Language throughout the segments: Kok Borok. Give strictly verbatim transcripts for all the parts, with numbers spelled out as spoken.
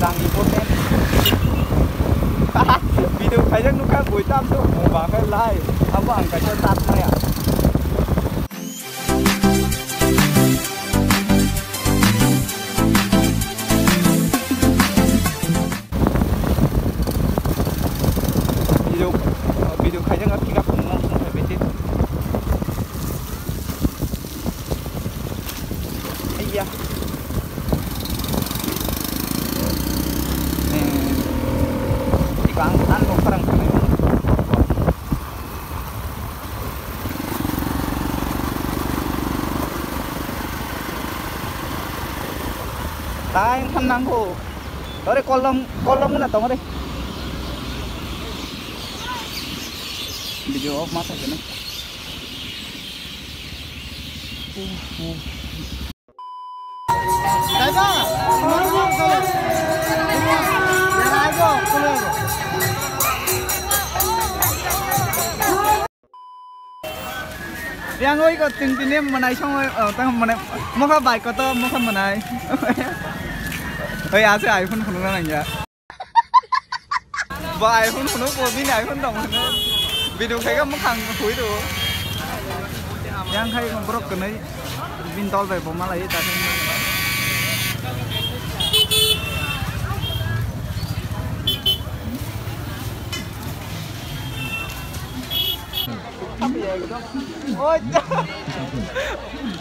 Ang important. Video khaijak nukha, boi tam to, ba khe lai. Abo ang kaisa tat maya. Video, video khaijak nukha, pick up khumna khum khai bete. Iya. Eh, iko ang, ang nokharang thangwi mano. Tai wngkha nango. Ore kolom, kolom wngna tong ore. Video off ma thangkhe nai. Yang oi ko ting tini manai song oi, oh, tang manai mokha bai koto mokha manai. Oi ase iPhone phunukna nangya. Bo iPhone phunuk bo bini iPhone tong phunuk. Video khaika mukhang hui do. Yang khai borok kwnwi bini dol bai bo malai ta.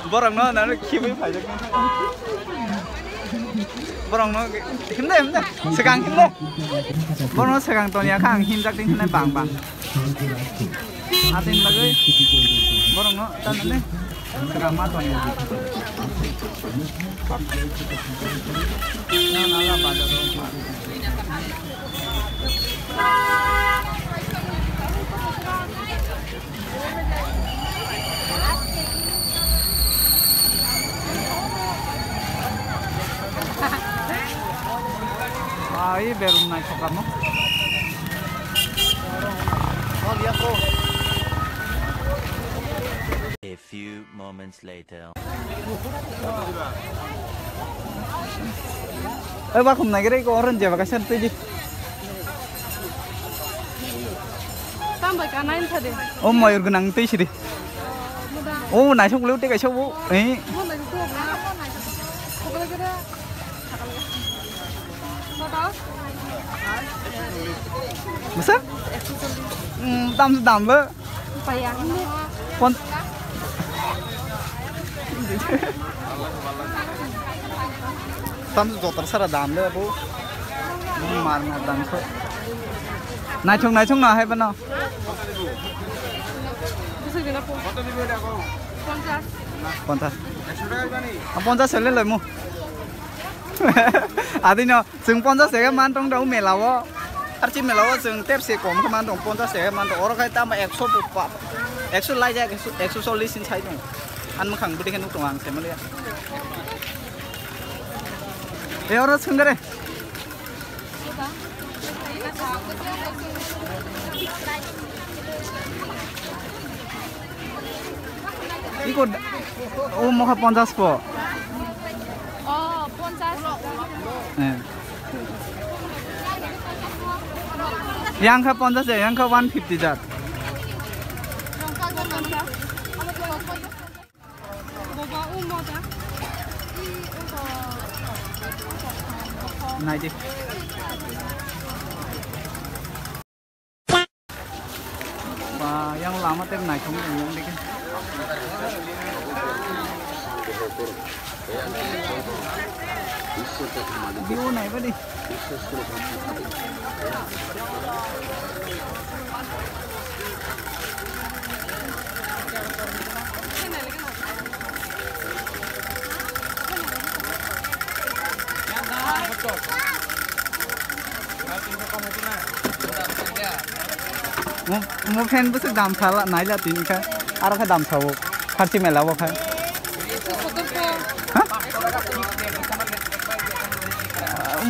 Borokno nang khibui phaijak. Borokno himde himde swkang himde. Borokno swkang toniya kha ang himjak din hinai bang bang. Atin bagwi borokno tanane swkang ma toniya. Ai, belum naik program no. A few moments later. Oi, bakhum nagire ko orange ba kaisa twi di. Tam bai ka nine thade. O moyur gnang twi sidi. O naisok leu te kaisa bo. Eh. Masa? Hmm, tam dam ba. Paya. Pon-, tam jotor sara dam le abo. Mar mar dam kho. Naithok naithok na hai bano. Ponchas. Ah, ponchas sele loimu. Adino. Chwng ponchas taka man tong tong mela o. Archi mela o chwng tepse kom khe man tong, ponchas taka man tong. Oro khai tamo ekso pa, ekso lai jak, ekso, ekso chollish hin sai tong. An mwkhang bwdikhe nuk tong ang se maliya. E oro chwng gare. Iko da-, o mokha ponchas po. Oh, ponchas. Eh. Yang kha ponchas ya, yang kha one fifty jat. Nai di. Ba, yang lama tek naithok wng yang dikhe. View naiba di. Mo, mo fan bwswk dam sala naila tini kha, aro khe dam sao, kharchi mela o kha. Ha?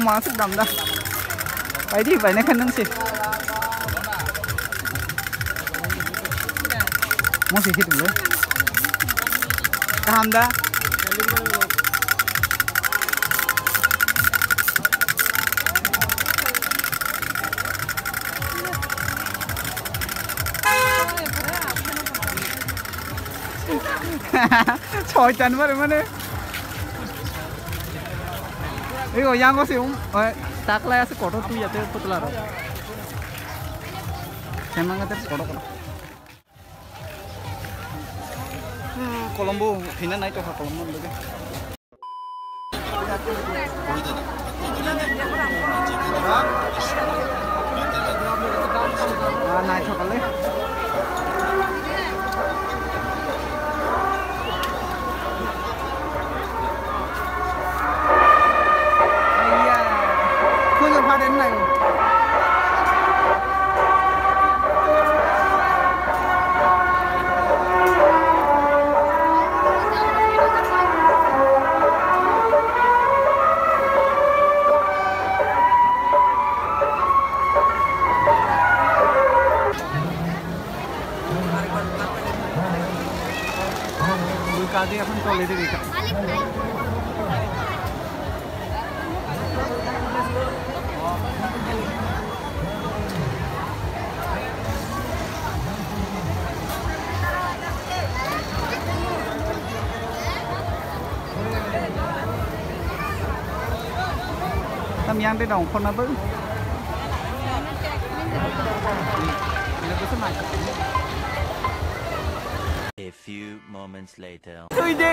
Maswk dam da. Paidi paina kha nang se. Mo se hit le. Kaham da. Soitan bare mane. Ei o yango se um, oi, taklai ase kotor twi ate putla ro. Hemang ate kotor kotor. Hmm, Kolombo, hina nai to ha Kolombo lage. Ah, naithok le. Iya. Kuno phaden nai. Kadi এখন চলে রে বেটা। Tam yang de dong khona bo. A few moments later. Tui de.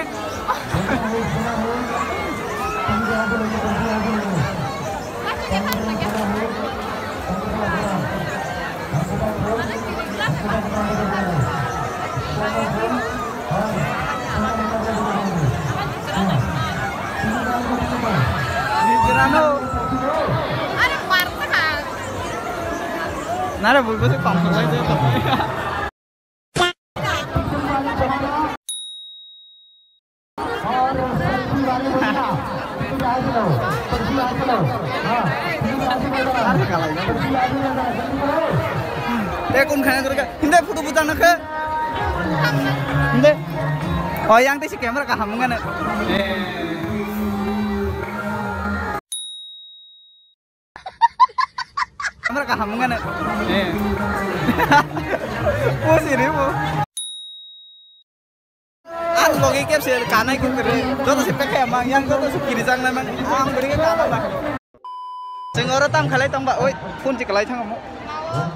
Nara bulbo se kom lai je to. Te kun khana kore ka? Hinde photo buta na khe? Hinde. Oh, yang te si camera kaham wngkha na. Kamera kaham wngkha na. Eh. O siri bo. Ang logi kep se kanai ko kere. Joto se pekhe mang yang joto se kiri jang nai mang. Ang beri ke kana ba. Jeng oro tam khalai tong ba. Oi, phone si kalai thang mo.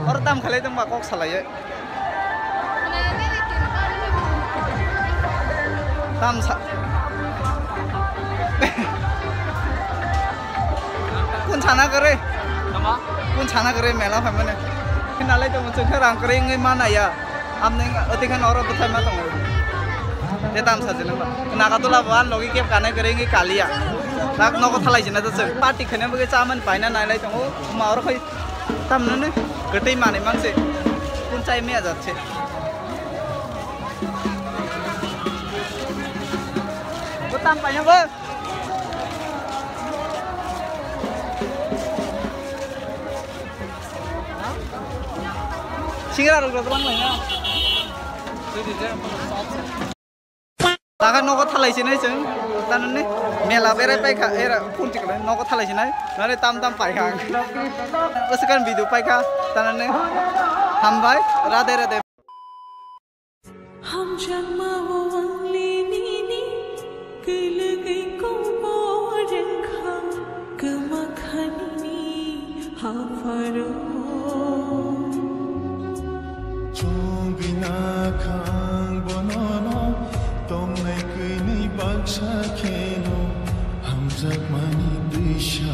Oro tam khalai tong ba kok salai. Tam sa. Kun sana kare? Tama? Kun sana kare mela phaimane. Khinalai tong chwng khe rang kare wngwi mana ya. Amning otikhan oro bwthai ma tongo. Te tam sa jeno. Naga tola bo an logi kep kanai kare wngwi kaliya. Tak nogo thalai jina to chwng. Party khene bwgwi chaman paina nailai tongo. Ma oro khai. Tamnani kwtwi manwi mangse. Kun chai mia jat se. Bo tam paina bo. Singra rok rok lang lai na. Taka nogo thalai sinai chwng, tanani mela berai paikha, era phone tikla nogo thalai sinai, nare tam tam paikha. Bwswkang video paikha, tanani hambai, radhe radhe. Hamjakma o ang lini ni, kwlwgwi kobor wngkha. Kwma khanini hapharo. Chongwi nakha ang bonono, tongnai kwini baksa kheno, hamjakmani twisa.